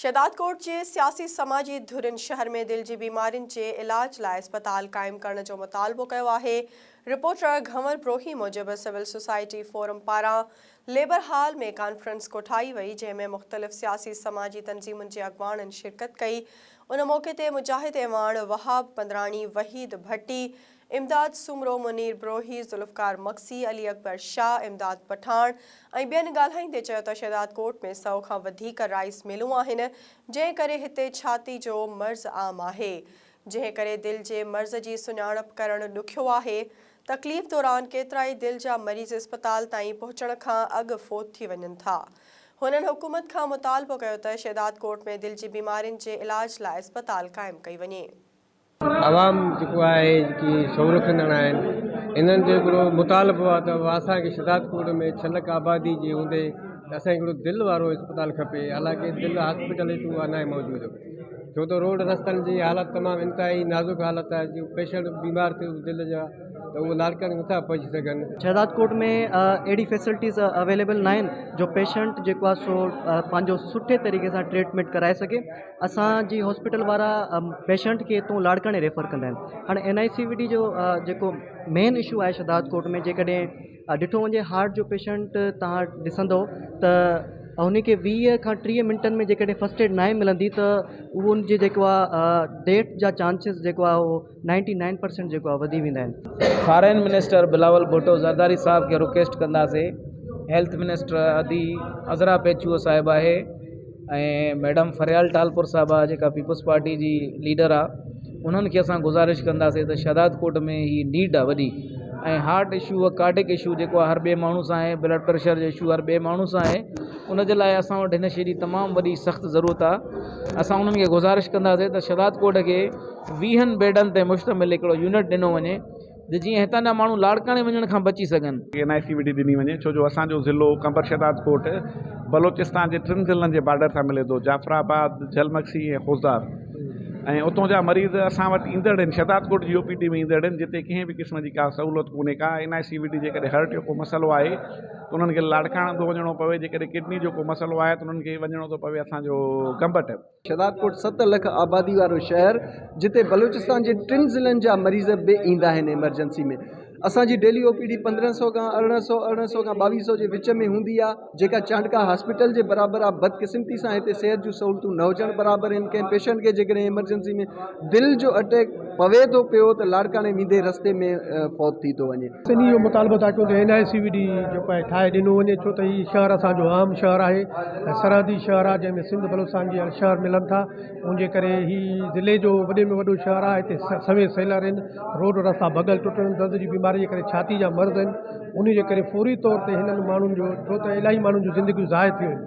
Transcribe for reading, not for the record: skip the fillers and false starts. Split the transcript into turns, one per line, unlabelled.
شهدادڪوٽ جي سياسي سماجي ڌرين شهر ۾ دل جي بيمارين جي علاج لاء اسپتال قائم ڪرڻ جو مطالبو ڪيو آهي. رپورٽر گهنور بروهي موجب سول سوسائٽي فورم پاران ليبر هال ۾ ڪانفرنس ڪوٺائي وئي جنهن ۾ مختلف سياسي سماجي تنظيمن جي اڳواڻن شرڪت ڪئي ان موقعي تي مجاهد اعواڻ، وهاب پندراڻي، وحيد ڀٽي، امداد سومرو، منير بروهي، ذوالفقار مگسي، علي اڪبر شاهه، امداد پٺاڻ ۽ ٻين ڳالهائيندي چيو ته شهدادڪوٽ ۾ سئو کان وڌيڪ رائيس ملون آهن جنهن ڪري هتي ڇاتي جو مرض عام آهي جنهن ڪري دل جي مرض جي سڃاڻپ ڪرڻ ڏکيو آهي تڪليف دوران ڪيترائي دل جا مريض اسپتال تائين پهچڻ کان اڳ فوت ٿي وڃن ٿا هنن حڪومت کان مطالبو ڪيو ته شهدادڪوٽ ۾ دل جي بيمارين جي علاج لاء اسپتال قائم ڪئي وڃي.
عوام جيڪو آهي جيڪي شعور رکندڙ آهن انهن جو هڪڙو مطالبو آهي ته اسانکي شهدادڪوٽ ۾ ڇهه لک آبادي جي هوندي ته اسانکي هڪڙو دل وارو اسپتال کپي حالانڪه دل هاسپيٽل هتي اها ناهي موجود ڇو ته روڊ رستن جي حالت تمام انتهائي نازڪ حالت آهي جو پيشنٽ بيمار ٿيو دل جا ته اهي لاڙڪاڻي نٿا پهچي سگهن.
شهدادڪوٽ ۾ اهڙي فيسلٽيز اويليبل ناهن جو پيشنٽ جيڪو آهي سو پنهنجو سٺي طريقي سان ٽريٽمينٽ ڪرائي سگهي اسان جي هاسپيٽل وارا پيشنٽ کي هتون لاڙڪاڻي ريفر ڪندا آهن هاڻي N I C V D جو جيڪو مين اشو آهي شهدادڪوٽ ۾ جيڪڏهن ڏٺو وڃي هارٽ جو پيشنٽ توهان ڏسندو ته ان کي 20 کان 30 منٽن ۾ جيڪڏهن فرسٽ ايڊ ناهي ملندي ته اهو ان جي جيڪو آهي ڊيٿ جا چانسز جيڪو آهي اهو نائنٽي نائن پرسينٽ جيڪو آهي وڌي ويندا آهن.
فارين منسٽر بلاول ڀٽو زرداري صاحب کي رڪويسٽ ڪنداسي هيلٿ منسٽر ادي عذرا پيچوهو صاحب آهي ۽ ميڊم فريال ٽالپر صاحبه جيڪا پيپلز پارٽي جي ليڊر آ انهن کي اسان گذارش ڪنداسي ته شهداد ڪوٽ ۾ هي نيڊ آ وڏي ۽ هارٽ اشو ڪارڊڪ اشو جيڪو آ هر ٻئي ماڻهو سان آهي بلڊ پريشر جو اشو هر ٻئي ماڻهو سان آهي ان جي لاء اسان وٽ هن شي جي تمام وڏي سخت ضرورت آ اسان انهن کي گذارش ڪنداسي ته شهداد ڪوٽ کي ويهن بيڊن تي مشتمل هڪڙو يونٽ ڏنو وڃي ته جيئن هتان جا ماڻهو لاڙڪاڻي وڃڻ کان بچي سگهن.
N I C V D ڏني وڃي ڇو جو اسان جو ضلعو قمبر شهداد ڪوٽ بلوچستان جي ٽن ضلعن جي بارڊر سان ملي ٿو جعفر آباد، جهل مگسي ۽ خضدار ۽ اتون جا مريض اسان وٽ ايندڙ آهن شهداد ڪوٽ جي او پي ڊي ۾ ايندڙ آهن جتي ڪنهن به قسم جي ڪا سهولت ڪونهي ڪا N I C V D جيڪڏهن هرٽ جو ڪو مسئلو آهي ته انهن کي لاڙڪاڻو ٿو وڃڻو پوي جيڪڏهن ڪڊني جو ڪو مسئلو آهي ته انهن کي وڃڻو ٿو پوي اسان جو گمبٽ.
شهدادڪوٽ ست لک آبادي وارو شهر جتي بلوچستان جي ٽن ضلعن جا مريض به ايندا آهن ايمرجنسي ۾ اسان جي ڊيلي او پي ڊي 15 سو کان 18 سو 18 سو کان 22 سو جي وچ ۾ هوندي آهي جيڪا چانڊڪا هاسپيٽل جي برابر آهي بدقسمتي سان هتي صحت جون سهولتون نه هجڻ برابر آهن ڪنهن پيشنٽ کي جيڪڏهن ايمرجنسي ۾ دل جو اٽيڪ پوي ٿو پيو ته لاڙڪاڻي ويندي رستي ۾ فوت ٿي ٿو وڃي.
انهي جو مطالبو ٿا ڪيون ته N I C V D جيڪو آهي ٺاهي ڏنو وڃي ڇو ته هي شهر اسان جو اهم شهر آهي ۽ سرحدي شهر آهي جنهن ۾ سنڌ بلوچستان جي شهر ملن ٿا ان جي ڪري هي ضلعي جو وڏي ۾ وڏو شهر آهي هتي سوين سيلر آهن روڊ رستا ڀڳل ٽٽل آهن دز جي بيماري جي ڪري ڇاتي جا مرض آهن انهي جي ڪري فوري طور تي هنن ماڻهن جو ڇو ته الاهي ماڻهن جون زندگيون ضايع ٿيون آهن.